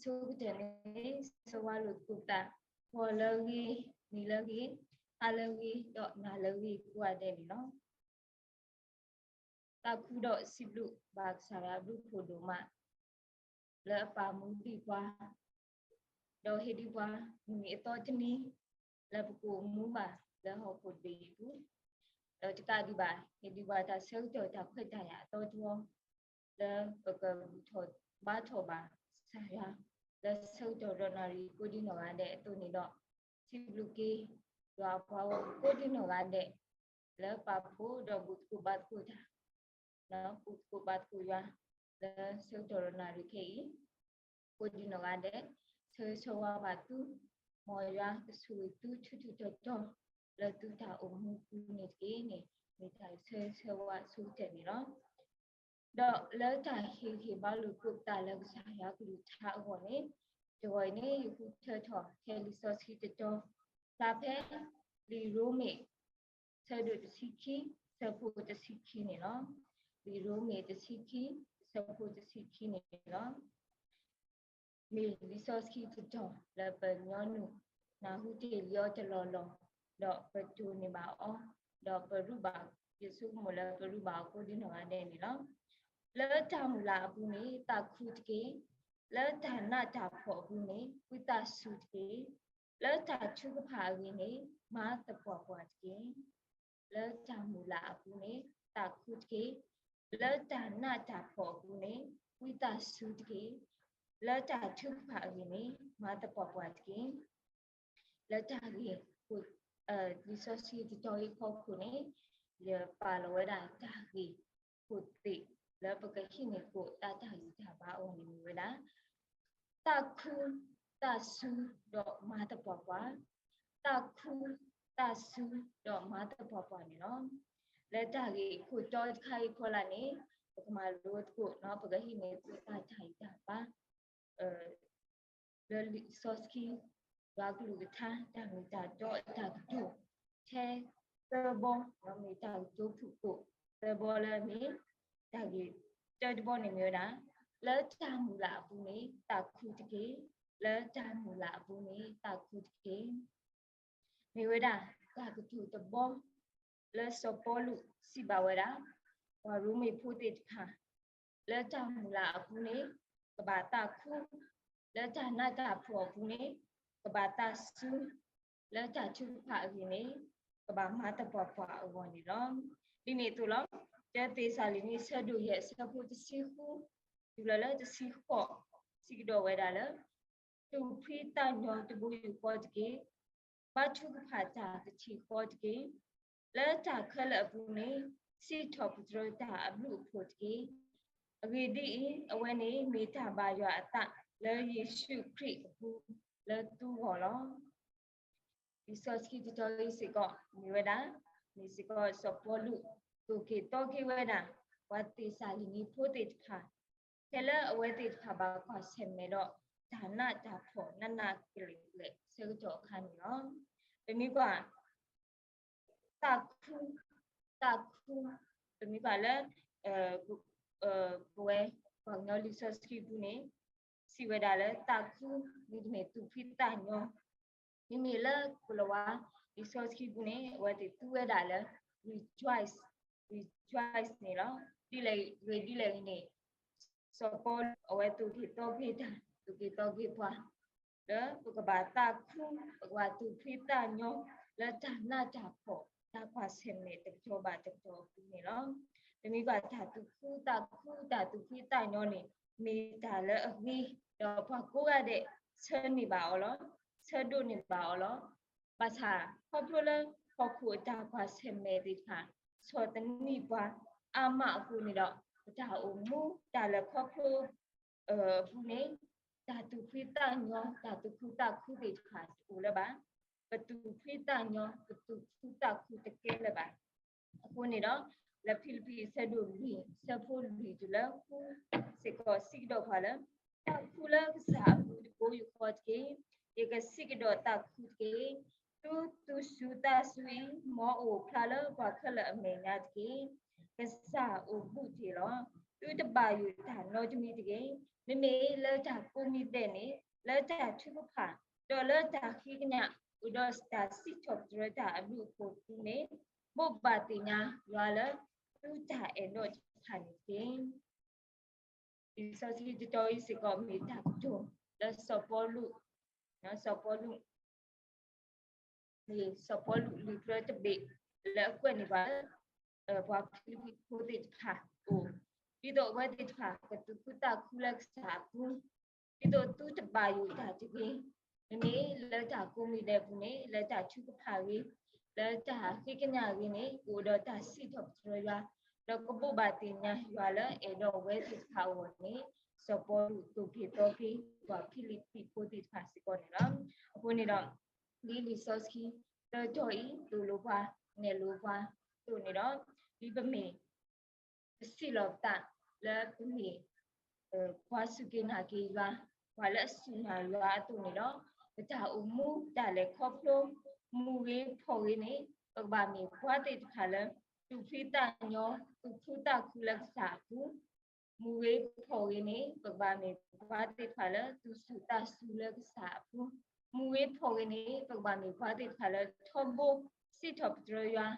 တၢ်ဆိကတၢၢ်န့ၣ် ဆိၣ်ဂ့ၤလိာ်သကိးပသး ဂီၤလၢအဂ့ၤ, နံၤလၢအဂ့ၤ, ဟါလၢအဂ့ၤ, ဒီးနၤလၢအဂ့ၤကိးဂၤဒဲးန့ၣ်လီၤ. သးခုဒီးစံးဘျုးဘၣ်ကစၢ်ယွၤအဘျုးအဖှိၣ်ဒိၣ်မး လၢအပာ်မူဒံးပှၤ ဒီးဟ့ၣ်ဒံးပှၤ မုၢ်နံၤအသီတနံၤ လၢပကအိၣ်မူဘၣ်လၢဟီၣ်ခိၣ်တဘ့ၣ်အံၤအပူၤ, ဒီးတကးဒံးဘၣ် ဟ့ၣ်ဒံးပှၤတၢ်ဆၢကတီၢ်တၢ်ခွဲးတၢ်ယာ်အသီတဝီ လၢပကဘူၣ်ထီၣ်ဘါထီၣ်ဘၣ်ကစၢ်ယွၤ လၢဆၢကတီၢ်ဒီးနၣ်ရံၣ်ကိးဒံနီၢ်ဂၤဒဲးအသိးန့ၣ်ဒီး စံးဘျုးက့ၤ ယွၤအပှၤဂီၢ်ကိးဒံနီၢ်ဂၤဒဲး လၢပာ်ဖှိၣ်ဒီးဘူၣ်သကိးဘါသကိးတၢ် ဘူၣ်သကိးဘါသကိးယွၤ လၢဆၢကတီၢ်ဒီးနၣ်ရံၣ်ခဲအံၤ ကိးဒံနီၢ်ဂၤဒဲး ဆၢဂ့ၤဆၢဝါဘၣ်သု, မ်ယွၤကဆိၣ်ဂ့ၤသုထူထူတီတီ လၢသုတၢ်အိၣ်မူပူၤန့ၣ်တက့ၢ်န့ၣ် မ့ၢ်တၢ်ဆၢဂ့ၤဆၢဝါဆိကတၢၢ်န့ၣ်လီၤ. ဒီးလၢတၢ်ဟ့ၣ်ဂံၢ်ဟ့ၣ်ဘါလိာ်သကိးပသးလၢကစၢ်ယွၤအကလုၢ်ကထါအဂီၢ်န့ၣ်, တဂီၤအံၤန့ၣ် ယဃုထၢထီၣ်ထဲလံာ်စီဆှံတတီၤ ဖျါဖဲ လံာ်ရိမ့ၤ ဆၢဒိၣ်တဆံခံ ဆၢဖိတဆံခံန့ၣ်လီၤ. လံာ်ရိမ့ၤတဆံခံ ဆၢဖိတဆံခံန့ၣ်လီၤ. မ့ၢ်လံာ်စီဆှံတတီၤလၢပညီနုၢ် နၢ်ဟူတ့ၢ်လံအီၤတလီၢ်လီၢ်, ဒီးပတိၢ်န့ၢ်ဘၣ်အီၤ, ဒီးပရူးဘၣ်, ယဆိကမိၣ်လၢပရူးဘၣ်အီၤကိးဒံနီၢ်ဂၤဒဲးန့ၣ်လီၤ. လၢတၢ်မုၢ်လၢ်အပူၤန့ၣ် သးခုတက့ၢ်. လၢတၢ်နးတၢ်ဖှီၣ်အပူၤန့ၣ် ဝံသးစူၤတက့ၢ်. လၢတၢ်ထုကဖၣ်အဂ့ၢ်န့ၣ် မၤသပှၢ်ပှၢ်တက့ၢ်. လၢတၢ်မုၢ်လၢ်အပူၤန့ၣ် သးခုတက့ၢ်. လၢတၢ်နးတၢ်ဖှီၣ်အပူၤန့ၣ် ဝံသးစူၤတက့ၢ်. လၢတၢ်ထုကဖၣ်အဂ့ၢ်န့ၣ် မၤသပှၢ်ပှၢ်တက့ၢ်. လၢတၢ်ဂ့ၢ် လံာ်စီဆှံတတီၤအံၤအဖီခိၣ်န့ၣ် ယပာ်လီၤဝဲဒၣ်တၢ်ဂ့ၢ်ခိၣ်သ့ၣ် လၢပကဟံးန့ၢ်သကိးတၢ်ဂံၢ်တၢ်ဘါအဂီၢ်န့ၣ်မ့ၢ်ဝဲဒၣ် သးခု, သးစူၤ, ဒီးမၤသပှၢ်ပှၢ်, သးခု, သးစူၤ, ဒီးမၤသပှၢ်ပှၢ်န့ၣ်လီၤ. လၢတၢ်ဂ့ၢ်ခိၣ်တီတခါအံၤအဖီလာ်န့ၣ် ပကမၤလိသကိး ပကဟံးန့ၢ်သကိးတၢ်ဂံၢ်တၢ်ဘါ လၢလံာ်စီဆှံ ယွၤကလုၢ်ကထါ တၢ်မ့ၢ်တၢ်တီအတၢ်ကတိၤ ထဲသၢဘီ မ့ၢ်တၢ်ကတိၤဖုၣ်ကိာ်သၢဘီလၢမ့ၢ် တၢ်ဂ့ၢ်တၢတဘီန့ၣ်မ့ၢ်ဝဲဒၣ် လၢတၢ်မုၢ်လၢ်အပူၤန့ၣ် သးခုတက့ၢ်. လၢတၢ်မုၢ်လၢ်အပူၤန့ၣ် သးခုတက့ၢ်. မ့ၢ်ဝဲဒၣ် တၢ်ကတိၤတဘီ လၢစီၤပီလူးစံးဘၣ်ဝဲဒၣ် ပှၤရိမ့ၤဖိသ့ၣ်တဖၣ် လၢတၢ်မုၢ်လၢ်အပူၤန့ၣ် ကဘၣ်သးခု, လၢတၢ်နးတၢ်ဖှီၣ်အပူၤန့ၣ် ကဘၣ်သးစူၤ, လၢတၢ်ထုကဖၣ်အဂ့ၢ်န့ၣ် ကဘၣ်မၤသပှၢ်ပှၢ်အဂီၢ်န့ၣ်လီၤ. ဒ်န့ၣ်အသိးလီၤ. တၢသ့းစၤလနံ ဆၢဒိၣ်ယဲၢ် ဆၢဖိတဆံဃု တုၤလၢလၢတဆံဃိး စံးကဒီးဝဲဒၣ်လၢ သူၣ်ဖှံသးညီတဘိယူၢ်ဃီတက့ၢ်. ဘါထုကဖၣ်တၢ်တထံၣ်ဃီတက့ၢ်. လၢတၢ်ခဲလၢာ်အပူၤန့ၣ် စံးထီၣ်ပတြၢၤတၢ်အဘျုးအဖှိၣ်တက့ၢ်. အဂ့ၢ်ဒ်အံၤ, အဝဲန့ၣ်မ့ၢ်တၢ်ဘၣ်ယွၤအသးလၢယ့ၣ်ၡူးခရံာ်အပူၤလၢသုဂီၢ်လီၤ. လံာ်စီဆှံတတီၤအံၤစ့ၢ်ကီး မ့ၢ်ဝဲဒၣ် မ့ၢ်စ့ၢ်ကီးစီၤပီလူး သိၣ်က့ၤသီက့ၤဝဲဒၣ် ပှၤသ့းစၤလနံဖိသ့ၣ်တဖၣ် ဖဲလၢအဝဲသ့ၣ်တဖၣ်ဘၣ်ကွၢ်ဆၢၣ်မဲာ်ဒီး တၢ်နးတၢ်ဖှီၣ်နးနးကလဲာ်ကလဲာ်ဆၢကတီၢ်အခါန့ၣ်လီၤ. ပမ့ၢ်ကွၢ် သးခု, သးခု, ပမ့ၢ်ကွၢ်လၢ ပဝဲ ပှၤကညီလံာ်စီဆှံပူၤန့ၣ် စံးဝဲဒၣ်လၢသးခု မ့တမ့ၢ်သူၣ်ဖှံသးညီ မ့မ့ၢ်လၢကိၤလၤဝါ လံာ်စီဆှံပူၤန့ၣ် အဝဲသ့ၣ်သူဝဲဒၣ်လၢ rejoice, rejoice န့ၣ်လီၤ. ဒ်လဲၣ်ဂ့ၤဒ်လဲၣ်ဂ့ၤန့ၣ် စီၤပီလူး အဝဲသိၣ်က့ၤသီက့ၤတၢ် သိၣ်က့ၤသီက့ၤပှၤ လၢပကဘၣ်သးခု ပကဘၣ်သူၣ်ဖှံသးညီ လၢတၢ်နးတၢ်ဖှီၣ် တၢ်ကွၢ်ဆၢၣ်မဲာ်တကတီၢ်ဘၣ်တကတီၢ်အပူၤန့ၣ်လီၤ. ပမ့ၢ်ကွၢ်တၢ်သူၣ်ခုသးခု တၢ်သူၣ်ဖှံသးညီန့ၣ် မ့ၢ်တၢ်လၢအဂ့ၤ ဒီးပှၤကိးဂၤဒဲး ဆၢန့ၢ်ဘၣ်အီၤလီၤ. ဆၢဒိးန့ၢ်ဘၣ်အီၤလီၤ. ဘၣ်ဆၣ် ခီဖျိလၢဟီၣ်ခိၣ်အတၢ်ကွၢ်ဆၢၣ်မဲာ်သ့ၣ်တဖၣ် ဆီၣ်သနံးပှၤအါမးအဃိန့ၣ်ဒီး ပတၢ်အိၣ်မူတၢ်လဲၤခီဖျိ အပူၤန့ၣ် တၢ်သူၣ်ဖှံသးညီ တၢ်သူၣ်ခုသးခုသ့ၣ်တဖၣ်တအိၣ်လၢၤဘၣ်. ပသူၣ်ဖှံသးညီ ပသူၣ်ခုသးခုတကဲလၢၤဘၣ်. အဃိန့ၣ်ဒီး လၢဖံလံးပံးအဆၢဒိၣ်လွံၢ် ဆၢဖိလွံၢ်တုၤလၢဃု စ့ၢ်ကီးစံးကဒီးပှၤလၢ သးခုလၢကစၢ်အပူၤတဘိယူၢ်ဃီတက့ၢ်. ယကစံးကဒီးသးခုတက့ၢ်. သုသူၣ်စူၤသးစူၤအံၤ မ်အအိၣ်ဖျါလၢပှၤခဲလၢာ်အမဲာ်ညါတက့ၢ်. ကစၢ်အိၣ်ဘူးတ့ၢ်လီၤ. သုတဘၣ်ယိၣ်တၢ်နီတမံၤတဂ့ၤ. မ့မ့ၢ်လၢတၢ်ကိးမံၤဒဲးန့ၣ် လၢတၢ်ထုကဖၣ် ဒီးလၢတၢ်ဃ့ကညး အိၣ်ဒီးတၢ်စံးထီၣ်ပတြၢၤတၢ်အဘျုးအဖှိၣ်အပူၤန့ၣ် ဘိးဘၣ်သ့ၣ်ညါယွၤလၢ သုတၢ်အဲၣ်ဒိးတဖၣ်န့ၣ်တက့ၢ်. လံာ်စီဆှံတတီၤအံၤစ့ၢ်ကီးမ့ၢ်တၢ်ကတိၤလၢစီၤပီလူး, စီၤပီလူး မ့ၢ်စီၤပီလူးလံာ်ကြၢးတဘ့ၣ် လၢအကွဲးန့ၢ်ပှၤလၢ ပှၤဖံလံးပံၤဖိသ့ၣ်တဖၣ်အအိၣ်, ဒ်သိးအဝဲသ့ၣ်တဖၣ်ကသူၣ်ခုသးခုလၢကစၢ်အပူၤ, ဒ်သိးသုတဘၣ်ယိၣ်တၢ်တဂ့ၤ. မ့မ့ၢ်လၢတၢ်ကိးမံၤဒဲးအပူၤန့ၣ် လၢတၢ်ထုကဖၣ်ဂ့ၤ, လၢတၢ်ဃ့ကညးဂ့ၤန့ၣ် ကအိၣ်ဒီးတၢ်စံးထီၣ်ပတြၢၤယွၤ, ဒီးကဘိးဘၣ်သ့ၣ်ညါယွၤလၢအဲၣ်ဒိးအဝဲသ့ၣ်တဖၣ်အဂီၢ်န့ၣ် စီၤပီလူးသိၣ်က့ၤသီက့ၤ ပှၤဖံလံးပံၤဖိသ့ၣ်တဖၣ်စ့ၢ်ကီးန့ၣ်လီၤ. အဃိန့ၣ်ဒီး ဒ်လံာ်စီဆှံတတီၤအံၤ သိၣ်လိပှၤ နဲၣ်လိပှၤအသိးန့ၣ်ဒီး ဒ်ပမ့ၢ် ပစံးလီၤပသးလၢပမ့ၢ် ပှၤစူၢ်က့ၤနာ်က့ၤယွၤ, ပှၤလၢအစူၢ်နာ်ယွၤအသိးန့ၣ်ဒီး ပတၢ်အိၣ်မူတၢ်လဲၤခီဖျိ မူဂ့ၤဖှီၣ်ဂ့ၤန့ၣ် ပကဘၣ်မ့ၢ်ပှၤသ့ၣ်တဖၣ်လၢ သူၣ်ဖှံသးညီ သူၣ်ခုသးခုလၢကစၢ်အပူၤ, မူဂ့ၤဖှီၣ်ဂ့ၤန့ၣ် ပကဘၣ်မ့ၢ်ပှၤသ့ၣ်တဖၣ်လၢ သူၣ်ဆူၣ်သးဆူၣ်လၢကစၢ်အပူၤ, မူဂ့ၤဖှီၣ်ဂ့ၤန့ၣ် ပကဘၣ်မ့ၢ်ပှၤသ့ၣ်တဖၣ်လၢ ထီဘိစံးထီၣ်ပတြၢၤယွၤ,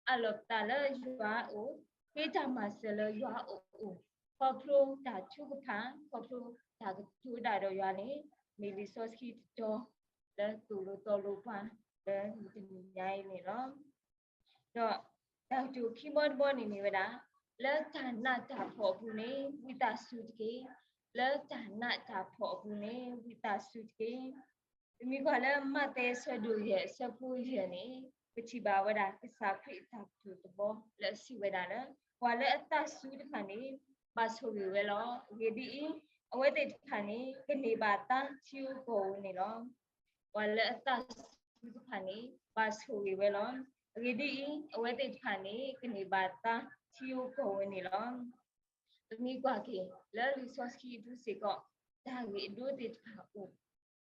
အးလီၤပသးလၢယွၤအအိၣ်, ဃ့တၢ်မၤစၢၤလၢယွၤအအိၣ်, ခီဖျိတၢ်ထုကဖၣ်, ခီဖျိတၢ်ကတိၤဒၣ်ဒီးယွၤန့ၣ် မ့ၢ်လံာ်စီဆှံတတီၤ လၢသိၣ်လိသီလိပှၤ လၢမုၢ်တနံၤညါအံၤန့ၣ်လီၤ. ဒီးတၢ်ကတိၤခံဘီတဘီန့ၣ်မ့ၢ်ဝဲဒၣ်, လၢတၢ်နးတၢ်ဖှီၣ်အပူၤန့ၣ် ဝံသးစူၤတက့ၢ်. လၢတၢ်နးတၢ်ဖှီၣ်အပူၤန့ၣ် ဝံသးစူၤတက့ၢ်. ပမ့ၢ်ကွၢ်လၢမးသဲအဆၢဒိၣ်ယဲၢ်အဆၢဖိယဲၢ်န့ၣ် ပထံၣ်ဘၣ်ဝဲဒၣ်ကစၢ်ခရံာ်အတၢ်ကတိၤတဘီလၢအစံးဝဲဒၣ်လၢ ပှၤလၢအသးစူၤတဖၣ်န့ၣ် ဘၣ်ဆိၣ်ဂ့ၤဝဲလီၤ. အဂ့ၢ်ဒ်အံၤ, အဝဲသ့ၣ်တဖၣ်န့ၣ် ကန့ၢ်ဘၣ်သါထံဧိၤကီၢ်ဧိၤန့ၣ်လီၤ. ပှၤလၢအသးစူၤတဖၣ်န့ၣ် ဘၣ်ဆိၣ်ဂ့ၤဝဲလီၤ. အဂ့ၢ်ဒ်အံၤ, အဝဲသ့ၣ်တဖၣ်န့ၣ် ကန့ၢ်ဘၣ်သါထံဧိၤကီၢ်ဧိၤန့ၣ်လီၤ. ပမ့ၢ်ကွၢ်က့ၤ လၢလံာ်စီဆှံအပူၤစ့ၢ်ကီး တၢ်ဂ့ၢ်အဒိသ့ၣ်တဖၣ်အိၣ်,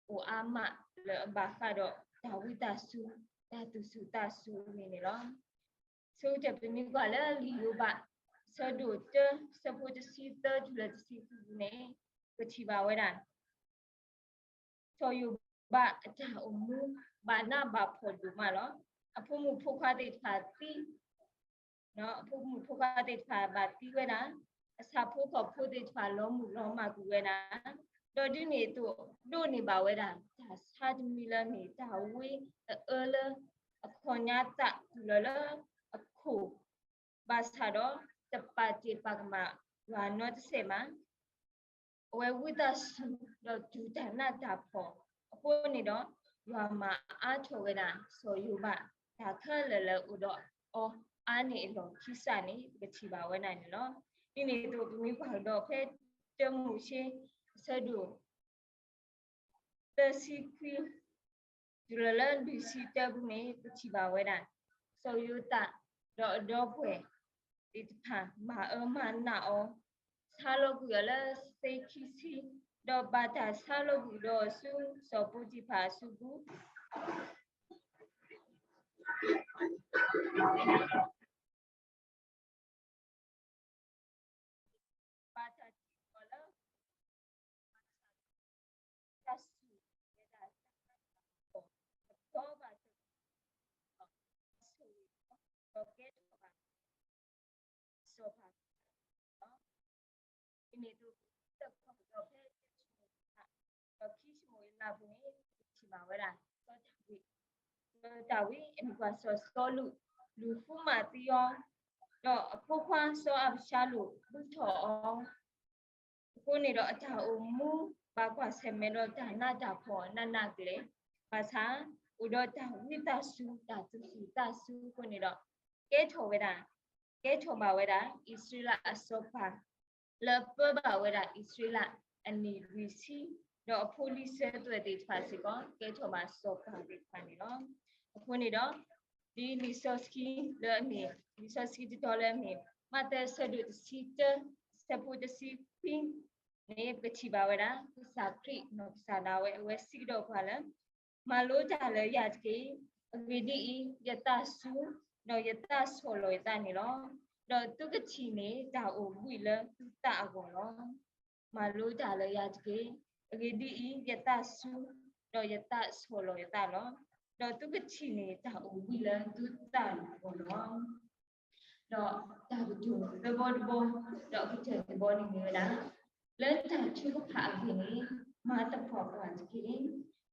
အိၣ်အါမးလၢအဘၣ်ဃးဒီးတၢ်ဝံသးစူၤ, တၢ်သူၣ်ဆူၣ်သးဆူၣ်အဂ့ၢ်န့ၣ်လီၤ. ဆိကတၢၢ်ပမ့ၢ်ကွၢ်လၢလံာ်ယိၤဘး အဆၢဒိၣ်တၢ အဆၢဖိတဆံသၢတုၤလၢတဆံဃုန့ၣ် ပထံၣ်ဘၣ်ဝဲဒၣ် စီၤယိၤဘးအတၢ်အိၣ်မူ ဘၣ်နးဘၣ်ဖှီၣ်ဒိၣ်မးလီၤ. အဖိမုၣ်ဖိခွါသ့ၣ်တဖၣ်သံ, အဖိမုၣ်ဖိခွါသ့ၣ်တဖၣ်ဘၣ်သံဝဲဒၣ်, အဆၣ်ဖိကီၢ်ဖိသ့ၣ်တဖၣ်လီၤမုၢ်လီၤမၢ်ကွံာ်ဝဲဒၣ်, ဒီးဒ်န့ၣ်အသိး ဒိးန့ၢ်ဘၣ်ဝဲဒၣ် တၢ်ဆါတမံၤလၢအမ့ၢ်တၢ်ဝံအအၢလၢ အခီၣ်ညါသးတုၤလီၤလၢအခိၣ် ဘၣ်ဆၣ်ဒီးတပာ်တ့ၢ်ပာ်ကမၣ်ယွၤနီတစဲးဘၣ်. အဝဲဝံသးစူၤဒီးတူၢ်တၢ်နးတၢ်ဖှီၣ်အဃိန့ၣ်ဒီး ယွၤမၤအါထီၣ်ဝဲဒၣ်စီၤယိၤဘး တၢ်ခဲလၢာ်လၢအအိၣ်ဒီးအီၤအါန့ၢ်အလီၢ်ခံစးန့ၣ် ပကထံၣ်ဘၣ်ဝဲဒၣ်န့ၣ်လီၤ. ဒ်န့ၣ်အသိး ပမ့ၢ်ကွၢ်ကဒီးဖဲတၢမိၤၡ့ အဆၢဒိၣ် သၢဆံခွံ တုၤလီၤလၢလွံၢ်ဆံတၢပူၤန့ၣ် ပထံၣ်ဘၣ်ဝဲဒၣ် စီၤယိၤသး ဒီးအဒီပုၢ်ဝဲၢ်သ့ၣ်တဖၣ် မၤအၢမၤနးအီၤ, ဆါလီၤကွံာ်အီၤလၢသ့ၣ်ခံဆံ, ဒီးဘၣ်တၢ်ဆါလီၤကွံာ်ဒီးအီၤဆူ စီၤပီတံဖၤအစုပူၤ ဘၣ်တၢ်စံးထီၣ်လၢ တၢ်စူၢ်ဝဲဒၣ်တၢ်နးတၢ်ဖှီၣ် တဘျီဘၣ်တဘျီ ဆိၣ်ဂ့ၤ ဒီးကဲထီၣ်ဘၣ် စီၤပၤ ဒ်န့ၣ်အသိး တၢ်ကီၢ်ဒီးဖဲတၢ်ဆိၣ်ဂ့ၤ ဒီးခံဆိၣ်ဂ့ၤလၢအပူၤန့ၣ် ပထံၣ်ဘၣ်ဝဲဒၣ် စီၤဒၤဝံး, စီၤဒၤဝံးအမ့ၢ်ပှၤစီၤစီလူး လူၤဃုမၤသံအီၤ, ဒီးအဖိခွါစီၤအၤဘၡါလိၣ် ဘုထီၣ်အီၤ အဃိန့ၣ်ဒီးအတၢ်အိၣ်မူ ဘၣ်ကွၢ်ဆၢၣ်မဲာ်ဒီးတၢ်နးတၢ်ဖှီၣ်နးနးကလဲာ်, ဘၣ်ဆၣ် အိၣ်ဒီးတၢ်ဝံသးစူၤ တၢ်သူၣ်ဆူၣ်သးဆူအဃိန့ၣ်ဒီး ကဲထီၣ်ဝဲဒၣ်, ကဲထီၣ်ဘၣ်ဝဲဒၣ် အံၣ်စရ့လးအစီၤပၤ လၢအပၢဘၣ်ဝဲဒၣ်အံၣ်စရ့လးအနံၣ်လွံၢ်ဆံ, ဒီးအဖိလံၤစၢၤသွဲၣ်သ့ၣ်တဖၣ်စ့ၢ်ကီး ကဲထီၣ်ဘၣ်စီၤပၤသ့ၣ်တဖၣ်န့ၣ်လီၤ. အဃိန့ၣ်ဒီး ဒ်လံာ်စီဆှံလၢအမ့ၢ် လံာ်စီဆှံတတီၤလၢအမ့ၢ် မးသဲအဆၢဒိၣ်တဆံတၢ အဆၢဖိတဆံခွံန့ၣ် ပကထံၣ်ဘၣ်ဝဲဒၣ် ကစၢ်ခရံာ်နီၢ်ကစၢ်ဒၣ်ဝဲ အဝဲစံးကဒီးပှၤလၢ မၤလိတၢ်လၢယၤတက့ၢ်. အဂ့ၢ်ဒ်အံၤ, ယသးစူၤ, ဒီးယသးဆီၣ်လီၤယသးန့ၣ်လီၤ. ဒီးသုကထံၣ်န့ၢ်တၢ်အိၣ်ဘှံးလၢသုသးအဂီၢ်လီၤ. မၤလိတၢ်လၢယၤတက့ၢ်. အဂ့ၢ်ဒ်အံၤ, ယသးစူၤ, ဒီးယသးဆီၣ်လီၤယသးလီၤ. ဒီးသုကထံၣ်န့ၢ်တၢ်အိၣ်ဘှံးလၢသုသးအဂီၢ်လီၤ. ဒီးတၢ်ကတိၤသၢဘီတဘီ, ဒီးအကတၢၢ်တဘီန့ၣ်မ့ၢ်ဝဲဒၣ်, လၢတၢ်ထုကဖၣ်အဂ့ၢ်န့ၣ်, မၤသပှၢ်ပှၢ်တက့ၢ်.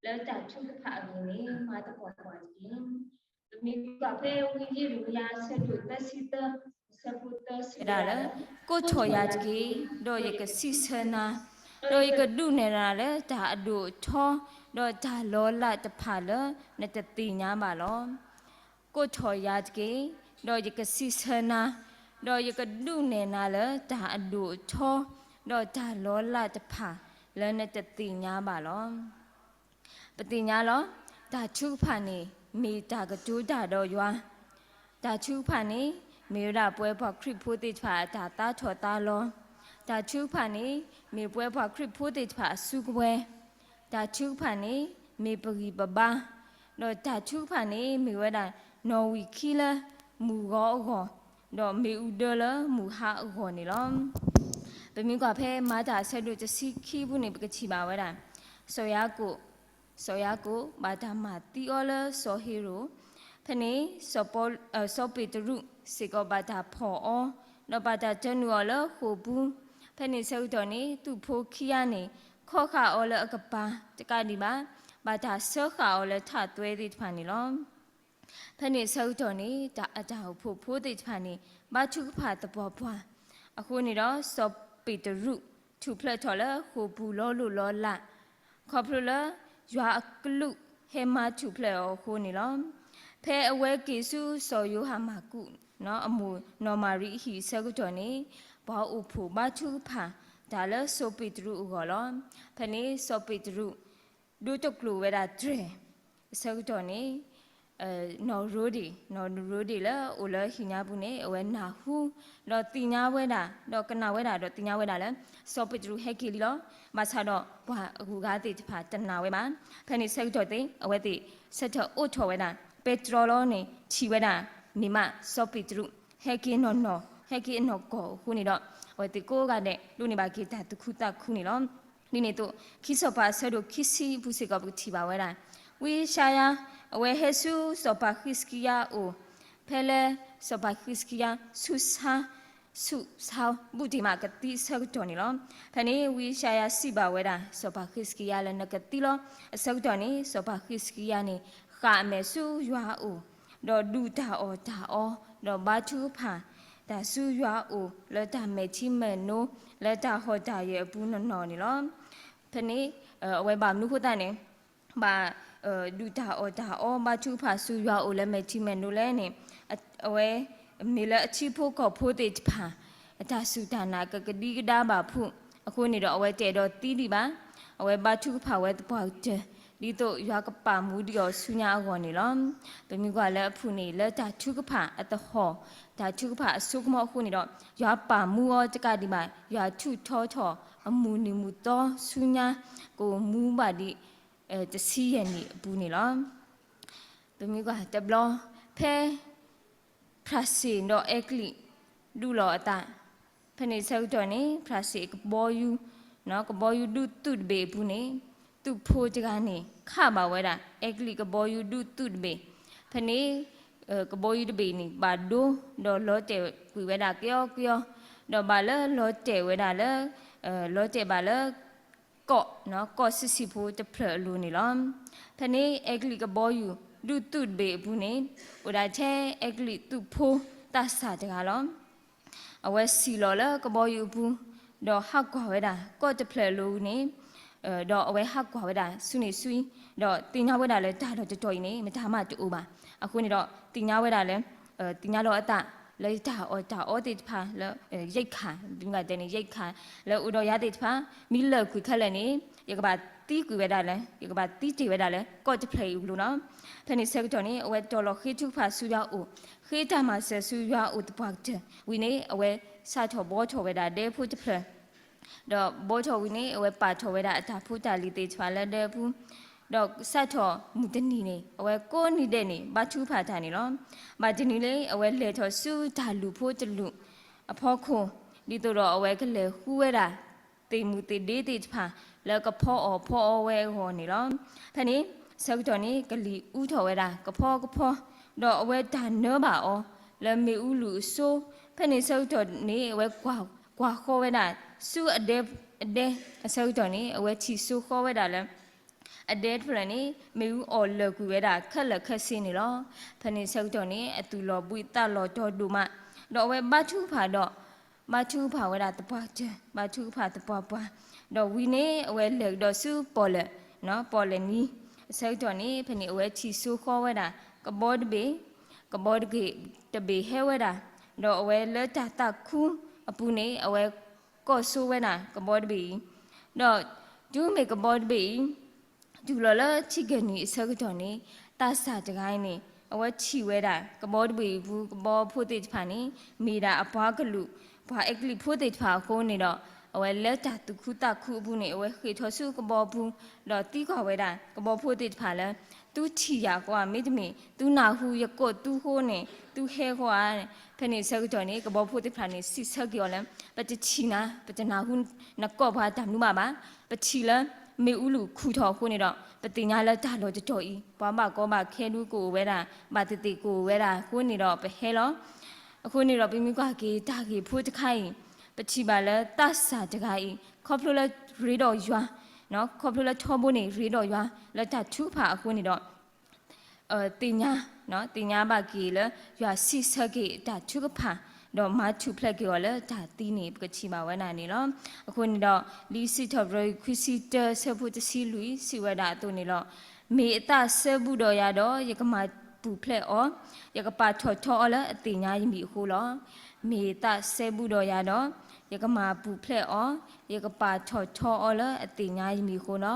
လၢတၢ်ထုကဖၣ်အဂ့ၢ်န့ၣ်, မၤသပှၢ်ပှၢ်တက့ၢ်. ပမ့ၢ်ကွၢ်ဖဲဝံယံးရမံယၤ အဆၢဒိၣ်သၢဆံသၢ, အဆၢဖိသၢဆံဝဲဒၣ်လၢ, ကိးထီၣ်ယၤတက့ၢ်, ဒီးယကစံးဆၢနၤ, ဒီးယကဒုးနဲၣ်နၤလၢတၢ်အဒိၣ်အထီ, ဒီးတၢ်လီၤလးတဖၣ်လၢနတသ့ၣ်ညါဘၣ်လီၤ. ကိးထီၣ်ယၤတက့ၢ်, ဒီးယကစံးဆၢနၤ, ဒီးယကဒုးနဲၣ်နၤလၢတၢ်အဒိၣ်အထီ, ဒီးတၢ်လီၤလးတဖၣ်လၢနတသ့ၣ်ညါဘၣ်လီၤ. ပသ့ၣ်ညါလီၤ, တၢ်ထုကဖၣ်န့ၣ် မ့ၢ်တၢ်ကတိၤတၢ်ဒီးယွၤ, တၢ်ထုကဖၣ်န့ၣ် မ့ၢ်ဝဲဒၣ်ပဝဲပှၤခရံာ်ဖိသ့ၣ်တဖၣ်အတၢ်သးထီၣ်သးလီၤ, တၢ်ထုကဖၣ်န့ၣ် မ့ၢ်ပဝဲပှၤခရံာ်ဖိသ့ၣ်တဖၣ်အစုကဝဲၤ, တၢ်ထုကဖၣ်န့ၣ် မ့ၢ်ပဂံၢ်ပဘါ, ဒီးတၢ်ထုကဖၣ်န့ၣ် မ့ၢ်ဝဲဒၣ်နီၣ်ဝံာ်ခံလၢမုၢ်ဂီၤအဂီၢ်, ဒီးမ့ၣ်အူဒၢလၢမုၢ်ဟါအဂီၢ်န့ၣ်လီၤ. ပမ့ၢ်ကွၢ်ဖဲမၤတၢ်အဆၢဒိၣ်တဆံခံပူၤန့ၣ် ပကထံၣ်ဘၣ်ဝဲဒၣ်, စီၤယၤကိာ်, စီၤယၤကိာ်ဘၣ်တၢ်မၤသံအီၤလၢစီၤဟ့ၤရိာ်, ဖဲန့ၣ် စီၤပ့းတရူးစ့ၢ်ကီးဘၣ်တၢ်ဖီၣ်အီၤ, ဒီးဘၣ်တၢ်တၢနုာ်အီၤလၢဃိာ်ပူၤ, ဖဲန့ၣ်ဆၢကတီၢ်န့ၣ် သူၣ်ဖိခံဂၤန့ၣ် ခီဃာ်အီၤလၢအကပၤတကးဒံးဘၣ်, ဘၣ်တၢ်စၢဃာ်အီၤလၢထးသွဲသ့ၣ်တဖၣ်န့ၣ်လီၤ. ဖဲန့ၣ်ဆၢကတီၢ်န့ၣ် တၢ်အတၢ်အိၣ်ဖှိၣ်ဖိသ့ၣ်တဖၣ်န့ၣ် ဘါထုကဖၣ်သပှၢ်ပှၢ်, အဃိန့ၣ်ဒီး စီၤပ့းတရူးထူၣ်ဖျဲးထီၣ်လၢဃိာ်ပူၤလီၤလိၢ်လီၤလး, ခီဖျိလၢယွၤအကလူးဟဲမၤထူၣ်ဖျဲးအီၤအဃိန့ၣ်လီၤ. ဖဲအဝဲက့ၤဆူစီၤယိၤဟၣ်မၢ်ကူး အမိၢ်နီၢ်မၤရံအဟံၣ်အဆၢကတီၢ်န့ၣ်, ပှၤအိၣ်ဖှိၣ်ဘါထုကဖၣ်တၢ်လၢစီၤပ့းတရူးအဂီၢ်လီၤ. ဖဲန့ၣ်စီၤပ့းတရူး ဒိတကျိာ်ဝဲဒၣ်တြဲၤ အဆၢကတီၢ်န့ၣ် နီၢ်ရိဒ့ၣ်, နီၢ်ရိဒ့ၣ်လၢအအိၣ်လၢဟံၣ်ညါပူၤန့ၣ် အဝဲနၢ်ဟူ ဒီးသ့ၣ်ညါဝဲဒၣ် ဒီးကနၣ်ဝဲဒၣ် ဒီးသ့ၣ်ညါဝဲဒၣ်လၢ စီၤပ့းတရူးဟဲက့ၤလံလီၤ. ဘၣ်ဆၣ်ဒီးပှၤအဂုၤအဂၤသ့ၣ်တဖၣ်တနာ်ဝဲဘၣ်. ဖဲန့ၣ်ဆၢကတီၢ်သ့ၣ် အဝဲသ့ၣ်ဆၢထၢၣ်အိးထီၣ်ဝဲဒၣ် ပဲတြီလီၤန့ၣ် ထံၣ်ဝဲဒၣ် မ့ၢ်မးစီၤပ့းတရူး ဟဲက့ၤနီၢ်နီၢ် ဟဲက့ၤအနီၢ်ကီၢ်အဃိန့ၣ်ဒီး အဝဲသ့ၣ်ကိးဂၤဒဲး ဒိးန့ၢ်ဘၣ်က့ၤတၢ်သူၣ်ခုသးခုန့ၣ်လီၤ. ဒ်န့ၣ်အသိး ခံစီၤပၤအဆၢဒိၣ်ခံဆံအပူၤစ့ၢ်ကီး ပကထံၣ်ဘၣ်ဝဲဒၣ် ဝံယၡါယၤ အဝဲဟဲဆူစီၤပၤဃံးစကံယၤအအိၣ်, ဖဲလၢစီၤပၤဃံးစကံယၤ ဆူဆါ, ဆူဆါဘူၣ်တ့ၢ်မးကသံအဆၢကတီၢ်န့ၣ်လီၤ. ဖဲန့ၣ် ဝံယၡါယၤစံးဘၣ်ဝဲဒၣ် စီၤပၤဃံးစကံယၤလၢနကသံလီၤ. အဆၢကတီၢ်န့ၣ် စီၤပၤဃံးစကံယၤန့ၣ် ဃၣ်အမဲာ်ဆူယွၤအအိၣ်, ဒီးဒုၣ်တၢ်အီၣ်တၢ်အီ, ဒီးဘါထုကဖၣ်တၢ်ဆူယွၤအအိၣ် လၢတၢ်မဲာ်ထံမဲာ်နိ လၢတၢ်ဟီၣ်တၢ်ယၢၤအပူၤနီၢ်နီၢ်န့ၣ်လီၤ. ဖဲန့ၣ် အဝဲဘၣ်မနုၤအဃိသတးန့ၣ် ဘၣ် ဒုၣ်တၢ်အီၣ်တၢ်အီ ဘါထုကဖၣ်ဆူယွၤအအိၣ်လၢမဲာ်ထံမဲာ်နိလဲၣ်န့ၣ်, အဝဲ မ့ၢ်လၢအထံဖိကီၢ်ဖိသ့ၣ်တဖၣ် အတၢ်စူၢ်တၢ်နာ်ကကဒံကဒါဘၣ်ဖုးအဃိန့ၣ်ဒီး အဝဲတအဲၣ်ဒိးသံဒံးဘၣ်. အဝဲဘါထုကဖၣ်ဝဲသပှၢ်ကတၢၢ် ဒ်သိးယွၤကပာ်မူဒံးအီၤဆူညါအဂီၢ်န့ၣ်လီၤ. ပမ့ၢ်ကွၢ်လၢအဖုၣ်န့ၣ် လၢတၢ်ထုကဖၣ်အသဟီၣ်, တၢ်ထုကဖၣ်အစိကမီၤအဃိန့ၣ်ဒီး ယွၤပာ်မူအီၤတကးဒံးဘၣ် ယွၤထုးထီထီၣ်အမုၢ်နံၤမုၢ်သီဆူညါ ကအိၣ်မူဘၣ်ဒံး တဆံယဲၢ်နံၣ်အပူၤန့ၣ်လီၤ. ပမ့ၢ်ကွၢ်တဘျီ ဖဲ ဖြၣ်စ့ၣ်ဒီးအဲကလံး ဒုးလီၤအသး, ဖဲန့ၣ်ဆၢကတီၢ်န့ၣ် ဖြၣ်စ့ၣ်ကဘီယူၤ, ကဘီယူၤဒုးသုးတဘ့ၣ်အပူၤန့ၣ် သုးဖိတဂၤန့ၣ် ခးဘၣ်ဝဲဒၣ် အဲကလံးကဘီယူၤဒုးသုးတဘ့ၣ်, ဖဲန့ၣ် ကဘီယူၤတဘ့ၣ်န့ၣ် ဘၣ်ဒိ ဒီးလီၤတဲာ်ကွံာ်ဝဲဒၣ်ကယီကယီ, ဒီးဘၣ်လၢလီၤတဲာ်ဝဲဒၣ်လၢ လီၤတဲာ်ဘၣ်လၢ ကီၢ်, ကီၢ်ဆံးဆံးဖိတဖျၢၣ်အလိၤန့ၣ်လီၤ. ဖဲန့ၣ် အဲကလံးကဘီယူၤဒုးသုးတဘ့ၣ်အပူၤန့ၣ် အိၣ်ဒၣ်ထဲအဲကလံးသုးဖိသးစၢ်တဂၤလီၤ. အဝဲစံၣ်လီၤလၢကဘီယူၤအပူၤ, ဒီးဟးကွၢ်ဝဲဒၣ်ကီၢ်တဖျၢၣ်အလိၤန့ၣ်, ဒီးအဝဲဟးကွၢ်ဝဲဒၣ်ဆူန့ၣ်ဆူအံၤ, ဒီးသ့ၣ်ညါဝဲဒၣ်လၢတၢ်လီၢ်တတီၤအံၤန့ၣ် မတၤမးတအိၣ်ဘၣ်. အဃိန့ၣ်ဒီး သ့ၣ်ညါဝဲဒၣ်လၢ သ့ၣ်ညါလီၤအသးလၢယတၢ်အီၣ်တၢ်အီသ့ၣ်တဖၣ်လၢ ရိက္ခာ, ပမ့ၢ်တဲန့ၣ် ရိက္ခာ လၢအိၣ်ဒီးယၤသ့ၣ်တဖၣ် မ့ၢ်လၢာ်ကွံာ်ခဲလၢာ်န့ၣ် ယကဘၣ်သံကွံာ်ဝဲဒၣ်လၢ ယကဘၣ်သံတ့ၢ်ဝဲဒၣ်လၢ ကီၢ်တဖျၢၣ်အံၤအလိၤလီၤ. ဖဲန့ၣ်ဆၢကတီၢ်န့ၣ် အဝဲတီၤလီၤဃ့ထုကဖၣ်ဆူယွၤအအိၣ်, ဃ့တၢ်မၤစၢၤဆူယွၤအအိၣ်သပှၢ်ကတၢၢ်ဝံၤန့ၣ် အဝဲစးထီၣ်ဘှီထီၣ်ဝဲဒၣ်ဒဲဖိတဖျၢၣ် ဒီးဘှီထီၣ်ဝံၤန့ၣ် အဝဲပာ်ထီၣ်ဝဲဒၣ်အတၢ်ဖိတၢ်လံၤသ့ၣ်တဖၣ်လၢဒဲအပူၤ, ဒီးစးထီၣ်မုၢ်တနံၤန့ၣ် အဝဲကိးနံၤဒဲးန့ၣ် ဘါထုကဖၣ်တၢ်န့ၣ်လီၤ. ဘၣ်တနံၤလၢအဝဲလဲၤထီၣ်ဆူတၢ်လုၢ်ဖိတလုၢ်အဖီခိၣ်, ဒ်သိးဒီးအဝဲကလဲၤဃုဝဲဒၣ် သ့ၣ်မုၢ်သ့ၣ်ဒ့သ့ၣ်တဖၣ် လၢကဖီအီၣ်ဖီအီဝဲအဂီၢ်န့ၣ်လီၤ. ဖဲန့ၣ် ဆၢကတီၢ်န့ၣ် ကလံၤအူထီၣ်ဝဲဒၣ်ကဖီကဖီ, ဒီးအဝဲတၢ်နၢဘၣ်အီၤ လၢမ့ၣ်အူလုၢ်အစိ, ဖဲန့ၣ်ဆၢကတီၢ်န့ၣ် အဝဲကွၢ်ဃီဝဲဒၣ် ဆူအဒဲ, အဒဲ, အဆၢကတီၢ်န့ၣ် အဝဲထံၣ်စိဃီဝဲဒၣ်လၢ အဒဲတဖျၢၣ်န့ၣ် မ့ၣ်အူအီၣ်လၢာ်ကွံာ်ဝဲဒၣ်ခဲလၢာ်ခဲဆ့န့ၣ်လီၤ. ဖဲန့ၣ်ဆၢကတီၢ်န့ၣ် အသူၣ်လီၤဘှံးသးလီၤတီၤဒိၣ်မး, ဒီးအဝဲဘါထုကဖၣ်ဒီး ဘါထုကဖၣ်ဝဲဒၣ်သပှၢ်တၢၢ်, ဘါထုကဖၣ်သပှၢ်ပှၢ်, ဒီးဝံၤန့ၣ် အဝဲလဲၤကဒီးဆူပီၣ်လဲၣ်, ပီၣ်လဲၣ်နံၤ, အဆၢကတီၢ်န့ၣ် ဖဲန့ၣ်အဝဲထံၣ်စိဃီဝဲဒၣ် ကဘီတဘ့ၣ်, ကဘီတဘ့ၣ်ဟဲဝဲဒၣ်, ဒီးအဝဲလၢတၢ်သးခုအပူၤန့ၣ် အဝဲကိးစိဝဲဒၣ်ကဘီတဘ့ၣ်အံၤ, ဒီးတုၤမ့ၢ်ကဘီတဘ့ၣ်အံၤ တုၤလီၤလၢထံကၢၢ်နံၤအဆၢကတီၢ်န့ၣ် သးစၢ်တဂၤအံၤန့ၣ် အဝဲထံၣ်ဝဲဒၣ် ကဘီတဘ့ၣ်အံၤပူၤ ကဘီဖိသ့ၣ်တဖၣ်န့ၣ် မ့ၢ်ဒၣ်အပှၤကလုာ် ပှၤအဲကလံးဖိသ့ၣ်တဖၣ်အဃိန့ၣ်ဒီး အဝဲလၢတၢ်သူၣ်ခုသးခုအပူၤန့ၣ် အဝဲဃ့ၢ်ထီၣ်ဆူကဘီပူၤ ဒီးသံကွၢ်ဝဲဒၣ် ကဘီဖိသ့ၣ်တဖၣ်လၢ သုထံၣ်ယၤဃီဧါ, မ့တမ့ၢ် သုနၢ်ဟူယကိးသုဃိန့ၣ် သုဟဲဃီဧါ. ဖဲန့ၣ်အဆၢကတီၢ်န့ၣ် ကဘီဖိသ့ၣ်တဖၣ်န့ၣ် စံးဆၢက့ၤအီၤလၢ ပတထံၣ်နၤ, ပတနၢ်ဟူနကိးပှၤတၢ်မနုၤဘၣ်ဘၣ်, ပထံၣ်လၢမ့ၣ်အူလုၢ်ခူၣ်ထီၣ်အဃိန့ၣ်ဒီး ပသ့ၣ်ညါလၢတၢ်လီၢ်တတီၤအံၤ ပှၤဘၣ်ကီဘၣ်ခဲဒုကအိၣ်ဝဲဒၣ်, ဘၣ်သ့ၣ်သ့ၣ်ကအိၣ်ဝဲဒၣ်အဃိန့ၣ်ဒီး ပဟဲလီၤ. အဃိန့ၣ်ဒီး ပမ့ၢ်ကွၢ်က့ၤတၢ်ဂ့ၢ်ဖိတခါအံၤ ပထံၣ်ဘၣ်လၢသးစၢ်တဂၤအံၤ ခီဖျိလၢရ့ဒီးယွၤ, ခီဖျိလၢထီဘိန့ၣ် ရ့ဒီးယွၤလၢတၢ်ထုကဖၣ်အဃိန့ၣ်ဒီး သ့ၣ်ညါ, သ့ၣ်ညါဘၣ်က့ၤလၢ ယွၤစံးဆၢက့ၤတၢ်ထုကဖၣ်, ဒီးမၤထူၣ်ဖျဲးက့ၤအီၤလၢတၢ်သံန့ၣ် ပကထံၣ်ဘၣ်ဝဲဒၣ်န့ၣ်လီၤ. အဃိန့ၣ်ဒီး လံာ်စံးထီၣ်ပတြၢၤ ခွံဆံတၢ ဆၢဖိတဆံလွံၢ် စံးဝဲဒၣ်အသိးန့ၣ်လီၤ. မ့ၢ်အသးစဲဘူးဒီးယၤဒီး ယကမၤပူၤဖျဲးအီၤ, ယကပာ်ထီၣ်ထီအီၤလၢအသ့ၣ်ညါယမံၤအဃိလီၤ. မ့ၢ်အသးစဲဘူးဒီးယၤဒီး ယကမၤပူၤဖျဲးအီၤ, ယကပာ်ထီၣ်ထီအီၤလၢအသ့ၣ်ညါယမံၤအဃိလီၤ.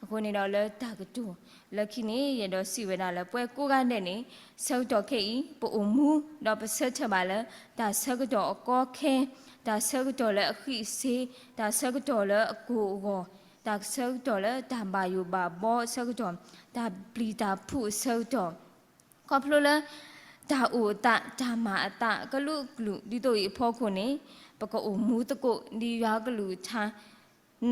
အဃိန့ၣ်ဒီးလၢတၢ်ကတိၤလၢခံန့ၣ် ယအဲၣ်ဒိးစံးဝဲဒၣ်လၢ ပှၤကိးဂၤဒဲးန့ၣ် ဆၢကတီၢ်ခဲအံၤ ပအိၣ်မူ ဒီးပဆၢထၢၣ်ဘၣ်လၢ တၢ်ဆၢကတီၢ်အကီအခဲ, တၢ်ဆၢကတီၢ်လၢအဃံးအစ့, တၢ်ဆၢကတီၢ်လၢအကိၢ်အဂီၤ, တၢ်ဆၢကတီၢ်လၢတၢ်ဘၣ်ယိၣ်ဘၣ်ဘီအဆၢကတီၢ်, တၢ်ပျံၤတၢ်ဖုးအဆၢကတီၢ် ခီဖျိလၢ တၢ်အိၣ်အသး တၢ်မၤအသး ကလုာ်ကလုာ် ဒ်သိးအံၤအဖီခိၣ်န့ၣ် ပကအိၣ်မူသကိး ဒ်ယွၤကလုၢ်ကထါ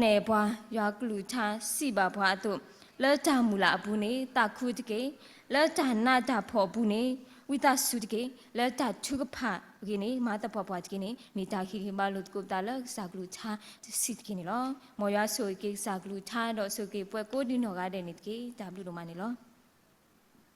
နဲၣ်ပှၤ ယွၤကလုၢ်ကထါစံးဘၣ်ပှၤအသိး, လၢတၢ်မုၢ်လၢ်အပူၤန့ၣ် သးခုတက့ၢ်. လၢတၢ်နးတၢ်ဖှီၣ်အပူၤန့ၣ် ဝံသးစူၤတက့ၢ်. လၢတၢ်ထုကဖၣ်အဂ့ၢ်န့ၣ် မၤသပှၢ်ပှၢ်တက့ၢ်န့ၣ် မ့ၢ်တၢ်ဟ့ၣ်ဂံၢ်ဟ့ၣ်ဘါလိာ်သကိးပသးလၢကစၢ်ကလုၢ်ကထါတဆံးတက့ၢ်န့ၣ်လီၤ. မ်ယွၤဆိၣ်ဂ့ၤက့ၤကစၢ်ကလုၢ်ကထါ ဒီးဆိၣ်ဂ့ၤက့ၤပှၤကိးဒ်နီၢ်ဂၤဒဲးန့ၣ်တက့ၢ်. တၢ်ဘျုးဒိၣ်မးန့ၣ်လီၤ.